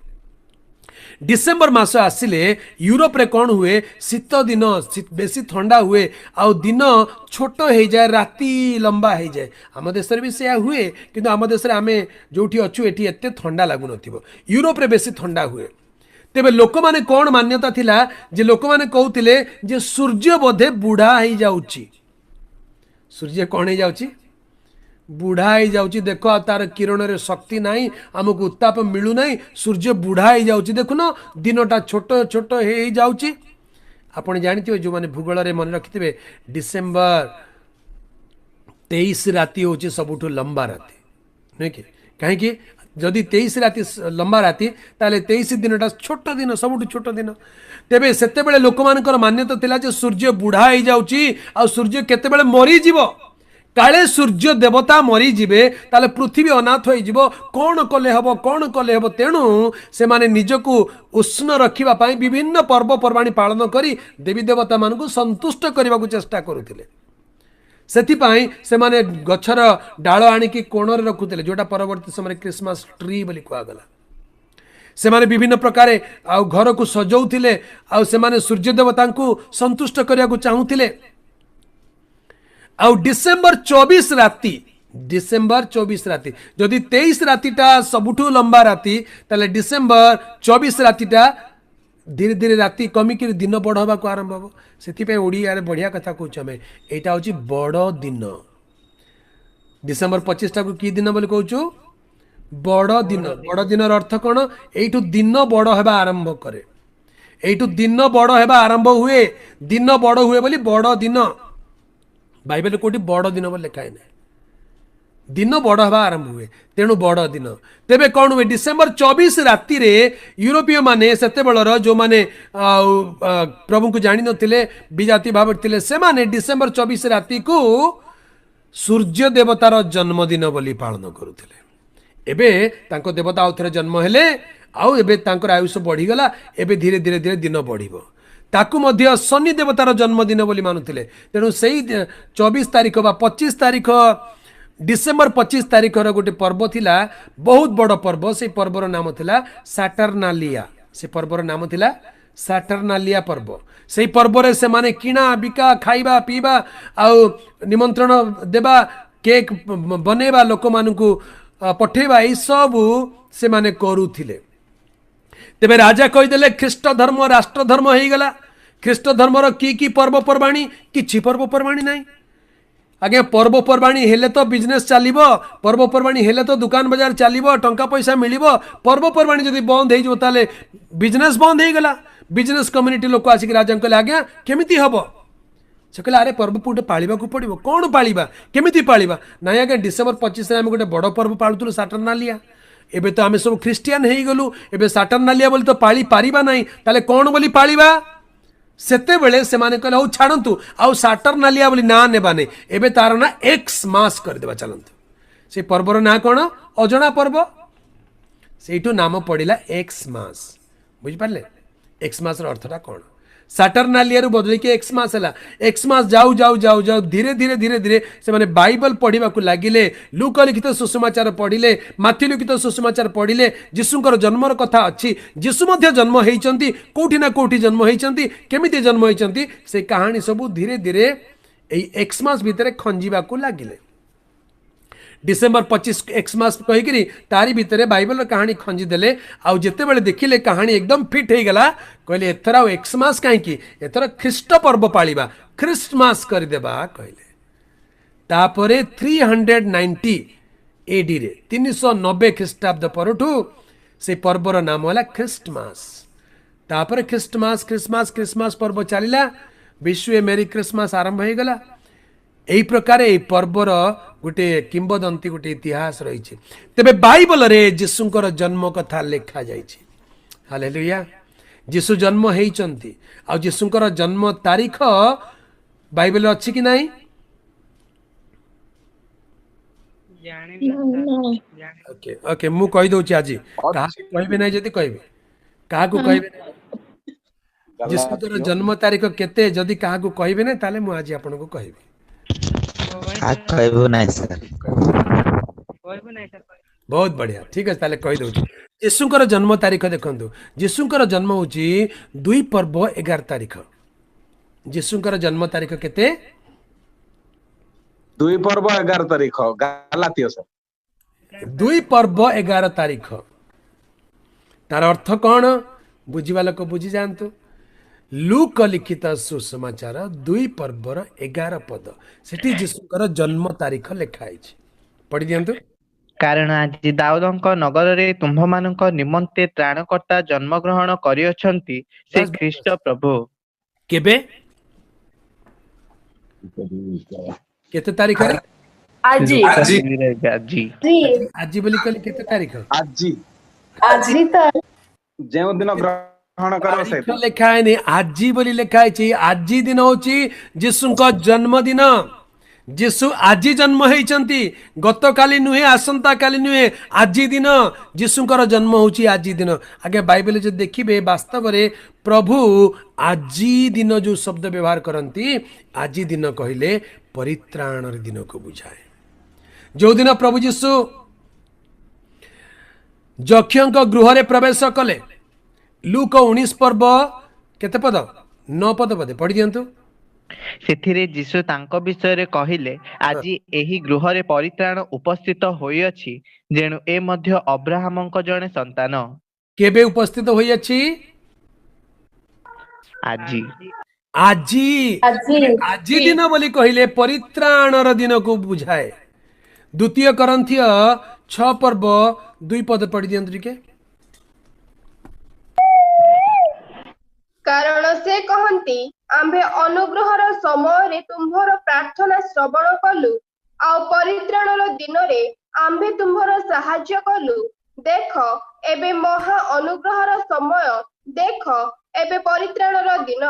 ଡିସେମ୍ବର ମାସ ଆସିଲେ ୟୁରୋପରେ କ'ଣ ହୁଏ, ଶୀତ ଦିନ ବେଶୀ ଥଣ୍ଡା ହୁଏ, ଆଉ ଦିନ ଛୋଟ ହେଇଯାଏ, ରାତି ଲମ୍ବା ହେଇଯାଏ। ଆମ ଦେଶରେ ବି ସେୟା ହୁଏ, କିନ୍ତୁ ଆମ ଦେଶରେ ଆମେ ଯେଉଁଠି ଅଛୁ ଏଠି ଏତେ ଥଣ୍ଡା ଲାଗୁନଥିବ। ୟୁରୋପରେ ବେଶୀ ଥଣ୍ଡା ହୁଏ। ତେବେ ଲୋକମାନେ କ'ଣ ମାନ୍ୟତା ଥିଲା ଯେ ଲୋକମାନେ କହୁଥିଲେ ଯେ ସୂର୍ଯ୍ୟ ବୋଧେ ବୁଢ଼ା ହେଇଯାଉଛି। ସୂର୍ଯ୍ୟ କ'ଣ ହେଇଯାଉଛି? ବୁଢ଼ା ହେଇଯାଉଛି। ଦେଖ ଆଉ ତାର କିରଣରେ ଶକ୍ତି ନାହିଁ, ଆମକୁ ଉତ୍ତାପ ମିଳୁନାହିଁ, ସୂର୍ଯ୍ୟ ବୁଢ଼ା ହେଇଯାଉଛି, ଦେଖୁନ ଦିନଟା ଛୋଟ ଛୋଟ ହେଇଯାଉଛି। ଆପଣ ଜାଣିଥିବେ, ଯେଉଁମାନେ ଭୂଗୋଳରେ ମନେ ରଖିଥିବେ, ଡିସେମ୍ବର 23 ରାତି ହେଉଛି ସବୁଠୁ ଲମ୍ବା ରାତି, ନୁହେଁ କି? କାହିଁକି? ଯଦି 23 ରାତି ଲମ୍ବା ରାତି, ତାହେଲେ 23 ଦିନଟା ଛୋଟ ଦିନ, ସବୁଠୁ ଛୋଟ ଦିନ। ତେବେ ସେତେବେଳେ ଲୋକମାନଙ୍କର ମାନ୍ୟତା ଥିଲା ଯେ ସୂର୍ଯ୍ୟ ବୁଢ଼ା ହେଇଯାଉଛି, ଆଉ ସୂର୍ଯ୍ୟ କେତେବେଳେ ମରିଯିବ, କାଳେ ସୂର୍ଯ୍ୟ ଦେବତା ମରିଯିବେ ତାହେଲେ ପୃଥିବୀ ଅନାଥ ହେଇଯିବ, କ'ଣ କଲେ ହେବ, କ'ଣ କଲେ ହେବ। ତେଣୁ ସେମାନେ ନିଜକୁ ଉଷ୍ଣ ରଖିବା ପାଇଁ ବିଭିନ୍ନ ପର୍ବପର୍ବାଣୀ ପାଳନ କରି ଦେବୀ ଦେବତାମାନଙ୍କୁ ସନ୍ତୁଷ୍ଟ କରିବାକୁ ଚେଷ୍ଟା କରୁଥିଲେ। ସେଥିପାଇଁ ସେମାନେ ଗଛର ଡାଳ ଆଣିକି କୋଣରେ ରଖୁଥିଲେ, ଯେଉଁଟା ପରବର୍ତ୍ତୀ ସମୟରେ ଖ୍ରୀଷ୍ଟମାସ ଟ୍ରି ବୋଲି କୁହାଗଲା। ସେମାନେ ବିଭିନ୍ନ ପ୍ରକାରେ ଆଉ ଘରକୁ ସଜାଉଥିଲେ, ଆଉ ସେମାନେ ସୂର୍ଯ୍ୟ ଦେବତାଙ୍କୁ ସନ୍ତୁଷ୍ଟ କରିବାକୁ ଚାହୁଁଥିଲେ। ଆଉ ଡିସେମ୍ବର 24 ରାତି, ଡିସେମ୍ବର 24 ରାତି, ଯଦି 23 ରାତିଟା ସବୁଠୁ ଲମ୍ବା ରାତି, ତାହେଲେ ଡିସେମ୍ବର 24 ରାତିଟା ଧୀରେ ଧୀରେ ରାତି କମିକିରି ଦିନ ବଡ଼ ହେବାକୁ ଆରମ୍ଭ ହେବ। ସେଥିପାଇଁ ଓଡ଼ିଆରେ ବଢ଼ିଆ କଥା କହୁଛୁ ଆମେ, ଏଇଟା ହେଉଛି ବଡ଼ ଦିନ। ଡିସେମ୍ବର 25ଟାକୁ କି ଦିନ ବୋଲି କହୁଛୁ? ବଡ଼ ଦିନ। ବଡ଼ ଦିନର ଅର୍ଥ କ'ଣ? ଏଇଠୁ ଦିନ ବଡ଼ ହେବା ଆରମ୍ଭ କରେ, ଏଇଠୁ ଦିନ ବଡ଼ ହେବା ଆରମ୍ଭ ହୁଏ। ଦିନ ବଡ଼ ହୁଏ ବୋଲି ବଡ଼ ଦିନ। ବାଇବେଲ କୋଉଠି ବଡ଼ ଦିନ ବୋଲି ଲେଖା ହେଇନାହିଁ। ଦିନ ବଡ଼ ହେବା ଆରମ୍ଭ ହୁଏ, ତେଣୁ ବଡ଼ ଦିନ। ତେବେ କ'ଣ ହୁଏ? ଡିସେମ୍ବର 24 ରାତିରେ ୟୁରୋପୀୟମାନେ, ସେତେବେଳର ଯେଉଁମାନେ ଆଉ ପ୍ରଭୁଙ୍କୁ ଜାଣିନଥିଲେ, ବିଜାତି ଭାବରେ ଥିଲେ, ସେମାନେ ଡିସେମ୍ବର 24 ରାତିକୁ ସୂର୍ଯ୍ୟ ଦେବତାର ଜନ୍ମଦିନ ବୋଲି ପାଳନ କରୁଥିଲେ। ଏବେ ତାଙ୍କ ଦେବତା ଆଉ ଥରେ ଜନ୍ମ ହେଲେ, ଆଉ ଏବେ ତାଙ୍କର ଆୟୁଷ ବଢ଼ିଗଲା, ଏବେ ଧୀରେ ଧୀରେ ଧୀରେ ଦିନ ବଢ଼ିବ। ତାକୁ ମଧ୍ୟ ଶନି ଦେବତାର ଜନ୍ମଦିନ ବୋଲି ମାନୁଥିଲେ। ତେଣୁ ସେଇ 24 ତାରିଖ ବା 25 ତାରିଖ, ଡିସେମ୍ବର 25 ତାରିଖର ଗୋଟେ ପର୍ବ ଥିଲା, ବହୁତ ବଡ଼ ପର୍ବ। ସେଇ ପର୍ବର ନାମ ଥିଲା ସାଟର୍ନାଲିଆ। ସେ ପର୍ବର ନାମ ଥିଲା ସାଟର୍ନାଲିଆ ପର୍ବ। ସେଇ ପର୍ବରେ ସେମାନେ କିଣା ବିକା, ଖାଇବା ପିଇବା, ଆଉ ନିମନ୍ତ୍ରଣ ଦେବା, କେକ୍ ବନେଇବା, ଲୋକମାନଙ୍କୁ ପଠେଇବା, ଏଇସବୁ ସେମାନେ କରୁଥିଲେ। ତେବେ ରାଜା କହିଦେଲେ ଖ୍ରୀଷ୍ଟ ଧର୍ମ ରାଷ୍ଟ୍ର ଧର୍ମ ହେଇଗଲା। ଖ୍ରୀଷ୍ଟ ଧର୍ମର କି କି ପର୍ବପର୍ବାଣୀ? କିଛି ପର୍ବପର୍ବାଣୀ ନାହିଁ ଆଜ୍ଞା। ପର୍ବପର୍ବାଣୀ ହେଲେ ତ ବିଜନେସ୍ ଚାଲିବ, ପର୍ବପର୍ବାଣୀ ହେଲେ ତ ଦୋକାନ ବଜାର ଚାଲିବ, ଟଙ୍କା ପଇସା ମିଳିବ। ପର୍ବପର୍ବାଣୀ ଯଦି ବନ୍ଦ ହେଇଯିବ ତାହେଲେ ବିଜନେସ୍ ବନ୍ଦ ହେଇଗଲା। ବିଜନେସ୍ କମ୍ୟୁନିଟି ଲୋକ ଆସିକି ରାଜାଙ୍କୁ କହିଲେ, ଆଜ୍ଞା କେମିତି ହବ? ସେ କହିଲେ, ଆରେ ପର୍ବ ଗୋଟେ ପାଳିବାକୁ ପଡ଼ିବ। କ'ଣ ପାଳିବା, କେମିତି ପାଳିବା? ନାଇଁ ଆଜ୍ଞା, ଡିସେମ୍ବର 25ରେ ଆମେ ଗୋଟେ ବଡ଼ ପର୍ବ ପାଳୁଥିଲୁ ସାଟର୍ନାଲିଆ। ଏବେ ତ ଆମେ ସବୁ ଖ୍ରୀଷ୍ଟିଆନ ହେଇଗଲୁ, ଏବେ ସାଟର୍ନାଲିଆ ବୋଲି ତ ପାଳି ପାରିବା ନାହିଁ, ତାହେଲେ କ'ଣ ବୋଲି ପାଳିବା? ସେତେବେଳେ ସେମାନେ କହିଲେ, ହଉ ଛାଡ଼ନ୍ତୁ, ଆଉ ସାଟର୍ନାଲିଆ ବୋଲି ନାଁ ନେବାନି, ଏବେ ତାର ନାଁ ଏକ୍ସ ମାସ କରିଦେବା ଚାଲନ୍ତୁ। ସେ ପର୍ବର ନାଁ କ'ଣ? ଅଜଣା ପର୍ବ। ସେଇଠୁ ନାମ ପଡ଼ିଲା ଏକ୍ସ ମାସ। ବୁଝିପାରିଲେ ଏକ୍ସ ମାସର ଅର୍ଥଟା କ'ଣ? ସାଟର୍ନାଲିଆରୁ ବଦଳିକି ଏକ୍ସ ମାସ ହେଲା। ଏକ୍ସ ମାସ ଯାଉ ଯାଉ ଯାଉ ଯାଉ ଧୀରେ ଧୀରେ ଧୀରେ ଧୀରେ ସେମାନେ ବାଇବଲ ପଢ଼ିବାକୁ ଲାଗିଲେ। ଲୁକ ଲିଖିତ ସୁସମାଚାର ପଢ଼ିଲେ, ମାଥ୍ୟୁ ଲିଖିତ ସୁସମାଚାର ପଢ଼ିଲେ। ଯୀଶୁଙ୍କର ଜନ୍ମର କଥା ଅଛି, ଯୀଶୁ ମଧ୍ୟ ଜନ୍ମ ହେଇଛନ୍ତି, କୋଉଠି ନା କୋଉଠି ଜନ୍ମ ହେଇଛନ୍ତି, କେମିତି ଜନ୍ମ ହେଇଛନ୍ତି, ସେ କାହାଣୀ ସବୁ ଧୀରେ ଧୀରେ ଏଇ ଏକ୍ସ ମାସ ଭିତରେ ଖଞ୍ଜିବାକୁ ଲାଗିଲେ। ଡିସେମ୍ବର 25 ଏକ୍ସ ମାସ କହିକିରି ତାରି ଭିତରେ ବାଇବଲର କାହାଣୀ ଖଞ୍ଜିଦେଲେ। ଆଉ ଯେତେବେଳେ ଦେଖିଲେ କାହାଣୀ ଏକଦମ ଫିଟ୍ ହେଇଗଲା, କହିଲେ ଏଥର ଆଉ ଏକ୍ସ ମାସ କାହିଁକି, ଏଥର ଖ୍ରୀଷ୍ଟ ପର୍ବ ପାଳିବା, ଖ୍ରୀଷ୍ଟମାସ କରିଦେବା କହିଲେ। ତାପରେ 390 ଏଡିରେ, 390 ଖ୍ରୀଷ୍ଟାବ୍ଦ ପରଠୁ ସେ ପର୍ବର ନାମ ହେଲା ଖ୍ରୀଷ୍ଟମାସ। ତାପରେ ଖ୍ରୀଷ୍ଟମାସ ଖ୍ରୀଷ୍ଟମାସ ଖ୍ରୀଷ୍ଟମାସ ପର୍ବ ଚାଲିଲା। ବିଶ୍ୱ ମେରି ଖ୍ରୀଷ୍ଟମାସ ଆରମ୍ଭ ହେଇଗଲା। ଏହି ପ୍ରକାର ଏହି ପର୍ବର ଗୋଟେ କିମ୍ବଦନ୍ତୀ, ଗୋଟେ ଇତିହାସ ରହିଛି। ତେବେ ବାଇବଲରେ ଯୀଶୁଙ୍କର ଜନ୍ମ କଥା ଲେଖାଯାଇଛି। ହାଲେଲୁୟା। ଯୀଶୁ ଜନ୍ମ ହେଇଛନ୍ତି, ଆଉ ଯୀଶୁଙ୍କର ଜନ୍ମ ତାରିଖ ବାଇବଲରେ ଅଛି କି ନାହିଁ? ଓକେ ଓକେ, ମୁଁ କହିଦଉଛି ଆଜି, କାହାକୁ କହିବେ ନାହିଁ। ଯଦି କହିବେ, କାହାକୁ କହିବେ ନାହିଁ। ଯୀଶୁଙ୍କର ଜନ୍ମ ତାରିଖ କେତେ ଯଦି କାହାକୁ କହିବେ ନାହିଁ, ତାହେଲେ ମୁଁ ଆଜି ଆପଣଙ୍କୁ କହିବି। କହିବୁ ନାହିଁ ସାର୍। ବହୁତ ବଢିଆ, ଠିକ ଅଛି, ତାହେଲେ କହିଦଉଛି। ଯୀଶୁଙ୍କର ଜନ୍ମ ତାରିଖ ଦେଖନ୍ତୁ। ଯୀଶୁଙ୍କର ଜନ୍ମ ହଉଛି 2 ପର୍ବ 11 ତାରିଖ। ଯୀଶୁଙ୍କର ଜନ୍ମ ତାରିଖ କେତେ? 2 ପର୍ବ 11 ତାରିଖ, ଗାଲାତୀୟ ସାର୍। 2 ପର୍ବ 11 ତାରିଖ। ତାର ଅର୍ଥ କ'ଣ ବୁଝିବା ଲୋକ ବୁଝିଯାଆନ୍ତୁ। ଲୁକ ଲିଖିତ ସୁସମାଚାର 2 ପର୍ବର 11 ପଦ, ସେଠି ଯୀଶୁଙ୍କର ଜନ୍ମ ତାରିଖ ଲେଖା ହେଇଛି। ପଢି ଦିଅନ୍ତୁ। କାରଣ ଆଜି ଦାଉଦଙ୍କ ନଗରରେ ତୁମ୍ଭମାନଙ୍କ ନିମନ୍ତେ ତ୍ରାଣକର୍ତ୍ତା ଜନ୍ମଗ୍ରହଣ କରିଅଛନ୍ତି, ସେ ଖ୍ରୀଷ୍ଟ ପ୍ରଭୁ। କେବେ, କେତେ ତାରିଖରେ? ଆଜି। ଆଜି। ଆଜି ବୋଲି କହିଲେ କେତେ ତାରିଖ? ଆଜି। ଆଜି ତ ଯେଉଁଦିନ ଗ୍ରହଣ କର ତାରିଖ ଲେଖା ହେଇନି, ଆଜି ବୋଲି ଲେଖା ହେଇଛି। ଆଜି ଦିନ ହଉଛି ଯୀଶୁଙ୍କ ଜନ୍ମଦିନ। ଯୀଶୁ ଆଜି ଜନ୍ମ ହେଇଛନ୍ତି, ଗତକାଲି ନୁହେଁ, ଆସନ୍ତାକାଲି ନୁହେଁ, ଆଜି ଦିନ ଯୀଶୁଙ୍କର ଜନ୍ମ ହଉଛି ଆଜି ଦିନ। ଆଜ୍ଞା ବାଇବେଲ ଯଦି ଦେଖିବେ, ବାସ୍ତବରେ ପ୍ରଭୁ ଆଜି ଦିନ ଯୋଉ ଶବ୍ଦ ବ୍ୟବହାର କରନ୍ତି, ଆଜି ଦିନ କହିଲେ ପରିତ୍ରାଣର ଦିନକୁ ବୁଝାଏ। ଯୋଉଦିନ ପ୍ରଭୁ ଯୀଶୁ ଯକ୍ଷଙ୍କ ଗୃହରେ ପ୍ରବେଶ କଲେ, ଲୁକ 19 ପର୍ବ କେତେ ପଦ? 9 ପଦ ବୋଧେ, ପଢି ଦିଅନ୍ତୁ। ସେଥିରେ ଯୀଶୁ ତାଙ୍କ ବିଷୟରେ କହିଲେ, ଆଜି ଏହି ଗୃହରେ ପରିତ୍ରାଣ ଉପସ୍ଥିତ ହୋଇଅଛି, ଯେଣୁ ଏ ମଧ୍ୟ ଅବ୍ରାହାମଙ୍କ ଜଣେ ସନ୍ତାନ। କେବେ ଉପସ୍ଥିତ ହୋଇଅଛି? ଆଜି। ଆଜି। ଆଜି ଦିନ ବୋଲି କହିଲେ ପରିତ୍ରାଣର ଦିନକୁ ବୁଝାଏ। ଦ୍ୱିତୀୟ କରନ୍ଥୀୟ 6 ପର୍ବ 2 ପଦ ପଢି ଦିଅନ୍ତୁ ଟିକେ। କାରଣ ସେ କହନ୍ତି, ଆମ୍ଭେ ଅନୁଗ୍ରହର ସମୟରେ ତୁମ୍ଭର ପ୍ରାର୍ଥନା ଶ୍ରବଣ କଲୁ, ଆଉ ପରିତ୍ରାଣର ଦିନରେ ଆମ୍ଭେ ତୁମ୍ଭର ସାହାଯ୍ୟ କଲୁ। ଦେଖ, ଏବେ ମହା ଅନୁଗ୍ରହର ସମୟ, ଦେଖ, ଏବେ ପରିତ୍ରାଣର ଦିନ।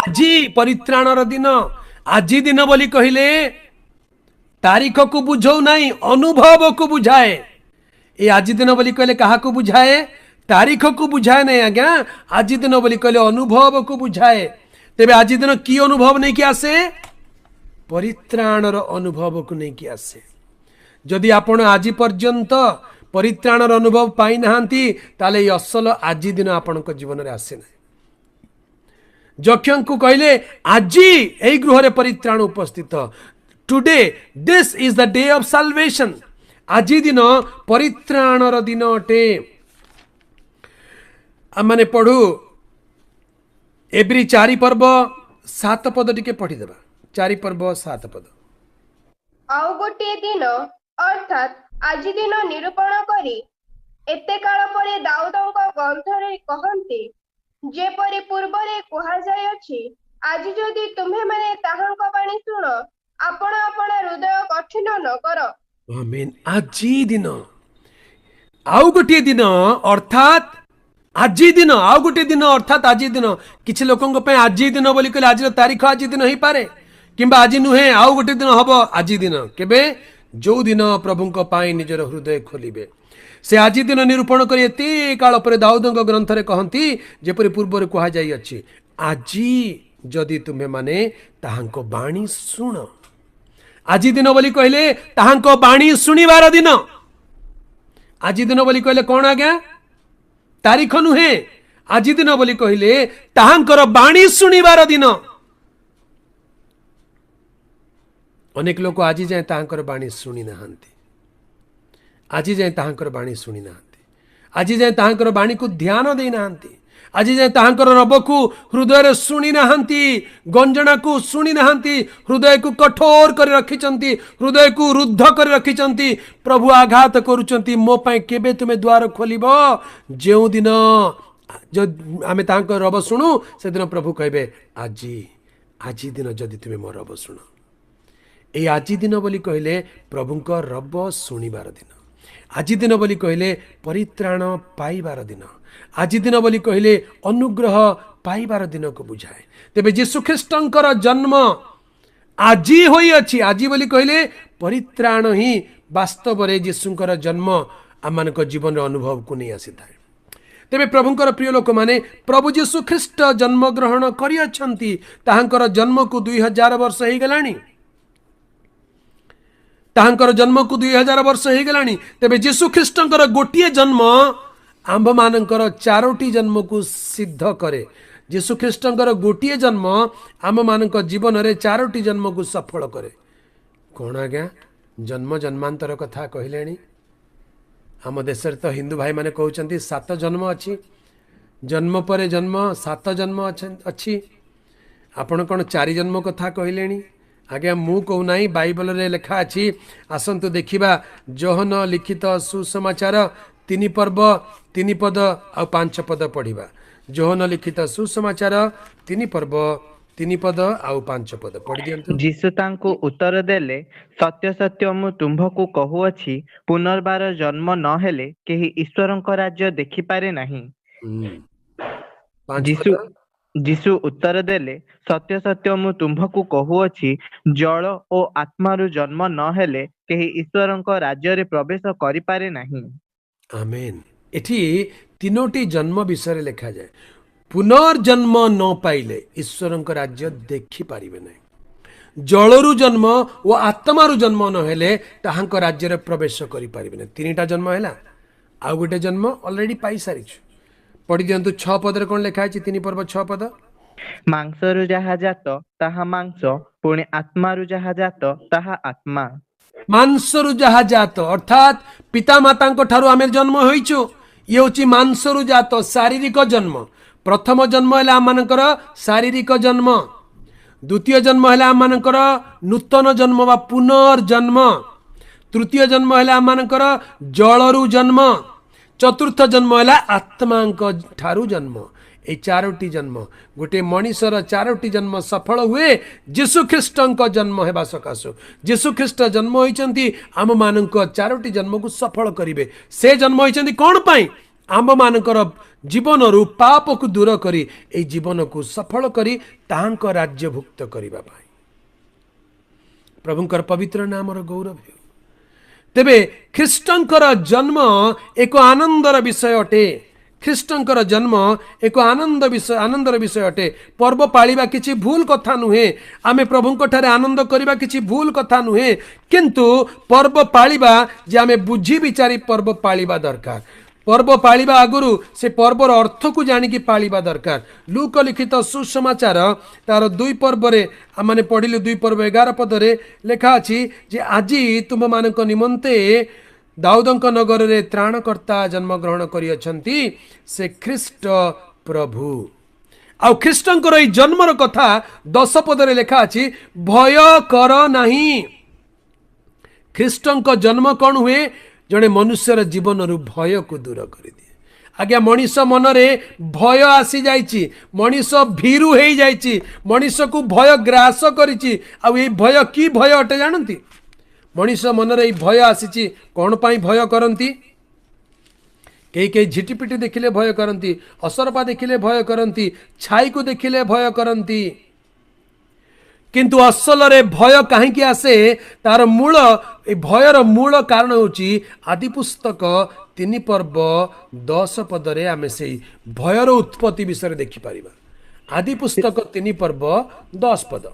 ଆଜି ପରିତ୍ରାଣର ଦିନ। ଆଜି ଦିନ ବୋଲି କହିଲେ ତାରିଖକୁ ବୁଝାଉ ନାହିଁ, ଅନୁଭବକୁ ବୁଝାଏ। ଏ ଆଜି ଦିନ ବୋଲି କହିଲେ କାହାକୁ ବୁଝାଏ? ତାରିଖକୁ ବୁଝାଏ ନାହିଁ ଆଜ୍ଞା। ଆଜି ଦିନ ବୋଲି କହିଲେ ଅନୁଭବକୁ ବୁଝାଏ। ତେବେ ଆଜି ଦିନ କି ଅନୁଭବ ନେଇକି ଆସେ? ପରିତ୍ରାଣର ଅନୁଭବକୁ ନେଇକି ଆସେ। ଯଦି ଆପଣ ଆଜି ପର୍ଯ୍ୟନ୍ତ ପରିତ୍ରାଣର ଅନୁଭବ ପାଇନାହାନ୍ତି, ତାହେଲେ ଏଇ ଅସଲ ଆଜି ଦିନ ଆପଣଙ୍କ ଜୀବନରେ ଆସେ ନାହିଁ। ଯକ୍ଷଙ୍କୁ କହିଲେ ଆଜି ଏଇ ଗୃହରେ ପରିତ୍ରାଣ ଉପସ୍ଥିତ। Today this is the day of salvation. ଆଜି ଦିନ ପରିତ୍ରାଣର ଦିନ ଅଟେ। ଆମମାନେ ପଢୁ ଏବ୍ରୀ 4 ପର୍ବ 7 ପଦ ଟିକେ ପଢିଦେବା। 4 ପର୍ବ 7 ପଦ। ଆଉ ଗୋଟିଏ ଦିନ ଅର୍ଥାତ୍ ଆଜି ଦିନ ନିରୂପଣ କରି ଏତେ କାଳ ପରେ ଦାଉଦଙ୍କ ଗ୍ରନ୍ଥରେ କହନ୍ତି, ଯେପରି ପୂର୍ବରେ କୁହାଯାଇଅଛି, ଆଜି ଯଦି ତୁମ୍ଭେମାନେ ତାହାଙ୍କ ବାଣୀ ଶୁଣ, ଆପଣ ଆପଣା ହୃଦୟ କଠିନ ନ କର। ଆମେନ୍। ଆଜି ଦିନ, ଆଉ ଗୋଟିଏ ଦିନ ଅର୍ଥାତ୍ ଆଜି ଦିନ, ଆଉ ଗୋଟିଏ ଦିନ ଅର୍ଥାତ୍ ଆଜି ଦିନ। କିଛି ଲୋକଙ୍କ ପାଇଁ ଆଜି ଦିନ ବୋଲି କହିଲେ ଆଜିର ତାରିଖ ଆଜି ଦିନ ହେଇପାରେ, କିମ୍ବା ଆଜି ନୁହେଁ ଆଉ ଗୋଟିଏ ଦିନ ହବ ଆଜି ଦିନ। କେବେ? ଯୋଉ ଦିନ ପ୍ରଭୁଙ୍କ ପାଇଁ ନିଜର ହୃଦୟ ଖୋଲିବେ। ସେ ଆଜି ଦିନ ନିରୂପଣ କରି ଏତେ କାଳ ପରେ ଦାଉଦଙ୍କ ଗ୍ରନ୍ଥରେ କହନ୍ତି, ଯେପରି ପୂର୍ବରୁ କୁହାଯାଇଅଛି, ଆଜି ଯଦି ତୁମେମାନେ ତାହାଙ୍କ ବାଣୀ ଶୁଣ। ଆଜି ଦିନ ବୋଲି କହିଲେ ତାହାଙ୍କ ବାଣୀ ଶୁଣିବାର ଦିନ। ଆଜି ଦିନ ବୋଲି କହିଲେ କଣ ଆଜ୍ଞା? ତାରିଖ ନୁହେଁ। ଆଜି ଦିନ ବୋଲି କହିଲେ ତାହାଙ୍କର ବାଣୀ ଶୁଣିବାର ଦିନ। ଅନେକ ଲୋକ ଆଜି ଯାଏଁ ତାହାଙ୍କର ବାଣୀ ଶୁଣି ନାହାନ୍ତି। ଆଜି ଯାଏଁ ତାହାଙ୍କର ବାଣୀ ଶୁଣି ନାହାନ୍ତି। ଆଜି ଯାଏଁ ତାହାଙ୍କର ବାଣୀକୁ ଧ୍ୟାନ ଦେଇନାହାନ୍ତି। ଆଜି ଯାଏଁ ତାହାଙ୍କର ରବକୁ ହୃଦୟରେ ଶୁଣି ନାହାନ୍ତି, ଗଞ୍ଜଣାକୁ ଶୁଣି ନାହାନ୍ତି, ହୃଦୟକୁ କଠୋର କରି ରଖିଛନ୍ତି, ହୃଦୟକୁ ରୁଦ୍ଧ କରି ରଖିଛନ୍ତି। ପ୍ରଭୁ ଆଘାତ କରୁଛନ୍ତି, ମୋ ପାଇଁ କେବେ ତୁମେ ଦ୍ୱାର ଖୋଲିବ? ଯେଉଁଦିନ ଆମେ ତାହାଙ୍କ ରବ ଶୁଣୁ, ସେଦିନ ପ୍ରଭୁ କହିବେ, ଆଜି ଆଜି ଦିନ ଯଦି ତୁମେ ମୋ ରବ ଶୁଣ। ଏଇ ଆଜି ଦିନ ବୋଲି କହିଲେ ପ୍ରଭୁଙ୍କ ରବ ଶୁଣିବାର ଦିନ। ଆଜି ଦିନ ବୋଲି କହିଲେ ପରିତ୍ରାଣ ପାଇବାର ଦିନ। ଆଜି ଦିନ ବୋଲି କହିଲେ ଅନୁଗ୍ରହ ପାଇବାର ଦିନକୁ ବୁଝାଏ। ତେବେ ଯୀଶୁଖ୍ରୀଷ୍ଟଙ୍କର ଜନ୍ମ ଆଜି ହୋଇଅଛି। ଆଜି ବୋଲି କହିଲେ ପରିତ୍ରାଣ ହିଁ ବାସ୍ତବରେ ଯୀଶୁଙ୍କର ଜନ୍ମ ଆମମାନଙ୍କ ଜୀବନର ଅନୁଭବକୁ ନେଇ ଆସିଥାଏ। ତେବେ ପ୍ରଭୁଙ୍କର ପ୍ରିୟ ଲୋକମାନେ, ପ୍ରଭୁ ଯୀଶୁଖ୍ରୀଷ୍ଟ ଜନ୍ମଗ୍ରହଣ କରିଅଛନ୍ତି। ତାହାଙ୍କର ଜନ୍ମକୁ 2000 ବର୍ଷ ହେଇଗଲାଣି। ତାହାଙ୍କର ଜନ୍ମକୁ 2000 ବର୍ଷ ହେଇଗଲାଣି। ତେବେ ଯୀଶୁଖ୍ରୀଷ୍ଟଙ୍କର ଗୋଟିଏ ଜନ୍ମ ଆମ୍ଭମାନଙ୍କର 4ଟି ଜନ୍ମକୁ ସିଦ୍ଧ କରେ। ଯୀଶୁଖ୍ରୀଷ୍ଟଙ୍କର ଗୋଟିଏ ଜନ୍ମ ଆମ୍ଭମାନଙ୍କ ଜୀବନରେ 4ଟି ଜନ୍ମକୁ ସଫଳ କରେ। କଣ ଆଜ୍ଞା ଜନ୍ମ ଜନ୍ମାନ୍ତର କଥା କହିଲେଣି? ଆମ ଦେଶରେ ତ ହିନ୍ଦୁ ଭାଇମାନେ କହୁଛନ୍ତି 7 ଜନ୍ମ ଅଛି, ଜନ୍ମ ପରେ ଜନ୍ମ 7 ଜନ୍ମ ଅଛି। ଆପଣ କ'ଣ 4 ଜନ୍ମ କଥା କହିଲେଣି? ଆଜ୍ଞା ମୁଁ କହୁନାହିଁ, ବାଇବଲରେ ଲେଖା ଅଛି। ଆସନ୍ତୁ ଦେଖିବା ଯୋହନ ଲିଖିତ ସୁସମାଚାର 3 ପର୍ବ 3 ପଦ ଆଉ 5 ପଦ ପଢ଼ିବା। ଯୋହନ ଲିଖିତ ସୁସମାଚାର 3 ପର୍ବ 3 ପଦ ଆଉ 5 ପଦ ପଢ଼ି ଦିଅନ୍ତୁ। ଯୀଶୁ ତାଙ୍କୁ ଉତ୍ତର ଦେଲେ, ସତ୍ୟ ସତ୍ୟ ମୁଁ ତୁମ୍ଭକୁ କହୁଅଛି, ପୁନର୍ବାର ଜନ୍ମ ନ ହେଲେ କେହି ଈଶ୍ୱରଙ୍କ ରାଜ୍ୟ ଦେଖିପାରେ ନାହିଁ। ଯୀଶୁ ଉତ୍ତର ଦେଲେ, ସତ୍ୟ ସତ୍ୟ ମୁଁ ତୁମ୍ଭକୁ କହୁଅଛି, ଜଳ ଓ ଆତ୍ମାରୁ ଜନ୍ମ ନ ହେଲେ କେହି ଈଶ୍ୱରଙ୍କ ରାଜ୍ୟରେ ପ୍ରବେଶ କରିପାରେ ନାହିଁ। ଆମେନ୍। ଏଠି 3ଟି ଜନ୍ମ ବିଷୟରେ ଲେଖାଯାଏ। ପୁନର୍ଜନ୍ମ ନ ପାଇଲେ ଈଶ୍ୱରଙ୍କ ରାଜ୍ୟ ଦେଖିପାରିବେ ନାହିଁ। ଜଳରୁ ଜନ୍ମ ଓ ଆତ୍ମାରୁ ଜନ୍ମ ନ ହେଲେ ତାହାଙ୍କ ରାଜ୍ୟରେ ପ୍ରବେଶ କରିପାରିବେ ନାହିଁ। 3ଟା ଜନ୍ମ ହେଲା, ଆଉ ଗୋଟେ ଜନ୍ମ ଅଲରେଡି ପାଇସାରିଛୁ। ପଢି ଦିଅନ୍ତୁ 6 ପଦରେ କଣ ଲେଖା ହେଇଛି? 3 ପର୍ବ 6 ପଦ। ମାଂସରୁ ଯାହା ଜାତ ତାହା ମାଂସ, ପୁଣି ଆତ୍ମାରୁ ଯାହା ଜାତ ତାହା ଆତ୍ମା। ମାଂସରୁ ଯାହା ଜାତ ଅର୍ଥାତ୍ ପିତାମାତାଙ୍କ ଠାରୁ ଆମେ ଜନ୍ମ ହୋଇଛୁ। ଇଏ ହେଉଛି ମାଂସରୁ ଜାତ ଶାରୀରିକ ଜନ୍ମ। ପ୍ରଥମ ଜନ୍ମ ହେଲା ଆମମାନଙ୍କର ଶାରୀରିକ ଜନ୍ମ। ଦ୍ୱିତୀୟ ଜନ୍ମ ହେଲା ଆମମାନଙ୍କର ନୂତନ ଜନ୍ମ ବା ପୁନର୍ଜନ୍ମ। ତୃତୀୟ ଜନ୍ମ ହେଲା ଆମମାନଙ୍କର ଜଳରୁ ଜନ୍ମ। ଚତୁର୍ଥ ଜନ୍ମ ହେଲା ଆତ୍ମାଙ୍କ ଠାରୁ ଜନ୍ମ। ଏଇ ଚାରୋଟି ଜନ୍ମ, ଗୋଟିଏ ମଣିଷର ଚାରୋଟି ଜନ୍ମ ସଫଳ ହୁଏ ଯୀଶୁଖ୍ରୀଷ୍ଟଙ୍କ ଜନ୍ମ ହେବା ସକାଶୁ। ଯୀଶୁଖ୍ରୀଷ୍ଟ ଜନ୍ମ ହୋଇଛନ୍ତି ଆମମାନଙ୍କ ଚାରୋଟି ଜନ୍ମକୁ ସଫଳ କରିବେ। ସେ ଜନ୍ମ ହୋଇଛନ୍ତି କ'ଣ ପାଇଁ? ଆମ୍ଭମାନଙ୍କର ଜୀବନରୁ ପାପକୁ ଦୂର କରି ଏଇ ଜୀବନକୁ ସଫଳ କରି ତାହାଙ୍କ ରାଜ୍ୟଭୁକ୍ତ କରିବା ପାଇଁ। ପ୍ରଭୁଙ୍କର ପବିତ୍ର ନାମର ଗୌରବ ହେଉ। ତେବେ ଖ୍ରୀଷ୍ଟଙ୍କର ଜନ୍ମ ଏକ ଆନନ୍ଦର ବିଷୟ ଅଟେ। ଖ୍ରୀଷ୍ଟଙ୍କର ଜନ୍ମ ଏକ ଆନନ୍ଦର ବିଷୟ ଅଟେ। ପର୍ବ ପାଳିବା କିଛି ଭୁଲ କଥା ନୁହେଁ। ଆମେ ପ୍ରଭୁଙ୍କ ଠାରେ ଆନନ୍ଦ କରିବା କିଛି ଭୁଲ କଥା ନୁହେଁ। କିନ୍ତୁ ପର୍ବ ପାଳିବା ଯେ ଆମେ ବୁଝି ବିଚାରି ପର୍ବ ପାଳିବା ଦରକାର। ପର୍ବ ପାଳିବା ଆଗରୁ ସେ ପର୍ବର ଅର୍ଥକୁ ଜାଣିକି ପାଳିବା ଦରକାର। ଲୂକ ଲିଖିତ ସୁସମାଚାର ତାର 2 ପର୍ବରେ ଆମମାନେ ପଢ଼ିଲୁ, 2 ପର୍ବ 11 ପଦରେ ଲେଖା ଅଛି ଯେ ଆଜି ତୁମମାନଙ୍କ ନିମନ୍ତେ ଦାଉଦଙ୍କ ନଗରରେ ତ୍ରାଣକର୍ତ୍ତା ଜନ୍ମଗ୍ରହଣ କରିଅଛନ୍ତି, ସେ ଖ୍ରୀଷ୍ଟ ପ୍ରଭୁ। ଆଉ ଖ୍ରୀଷ୍ଟଙ୍କର ଏଇ ଜନ୍ମର କଥା 10 ପଦରେ ଲେଖା ଅଛି, ଭୟ କର ନାହିଁ। ଖ୍ରୀଷ୍ଟଙ୍କ ଜନ୍ମ କ'ଣ ହୁଏ? ଜଣେ ମନୁଷ୍ୟର ଜୀବନରୁ ଭୟକୁ ଦୂର କରିଦିଏ। ଆଜ୍ଞା, ମଣିଷ ମନରେ ଭୟ ଆସିଯାଇଛି, ମଣିଷ ଭୀରୁ ହେଇଯାଇଛି, ମଣିଷକୁ ଭୟ ଗ୍ରାସ କରିଛି। ଆଉ ଏଇ ଭୟ କି ଭୟ ଅଟେ ଜାଣନ୍ତି? ମଣିଷ ମନରେ ଏଇ ଭୟ ଆସିଛି। କ'ଣ ପାଇଁ ଭୟ କରନ୍ତି? କେହି କେହି ଝିଟିପିଟି ଦେଖିଲେ ଭୟ କରନ୍ତି, ଅସରପା ଦେଖିଲେ ଭୟ କରନ୍ତି, ଛାଇକୁ ଦେଖିଲେ ଭୟ କରନ୍ତି। କିନ୍ତୁ ଅସଲରେ ଭୟ କାହିଁକି ଆସେ? ତାର ମୂଳ, ଏ ଭୟର ମୂଳ କାରଣ ହେଉଛି ଆଦିପୁସ୍ତକ 3 ପର୍ବ 10 ପଦରେ ଆମେ ସେଇ ଭୟର ଉତ୍ପତ୍ତି ବିଷୟରେ ଦେଖିପାରିବା। ଆଦିପୁସ୍ତକ 3 ପର୍ବ 10 ପଦ।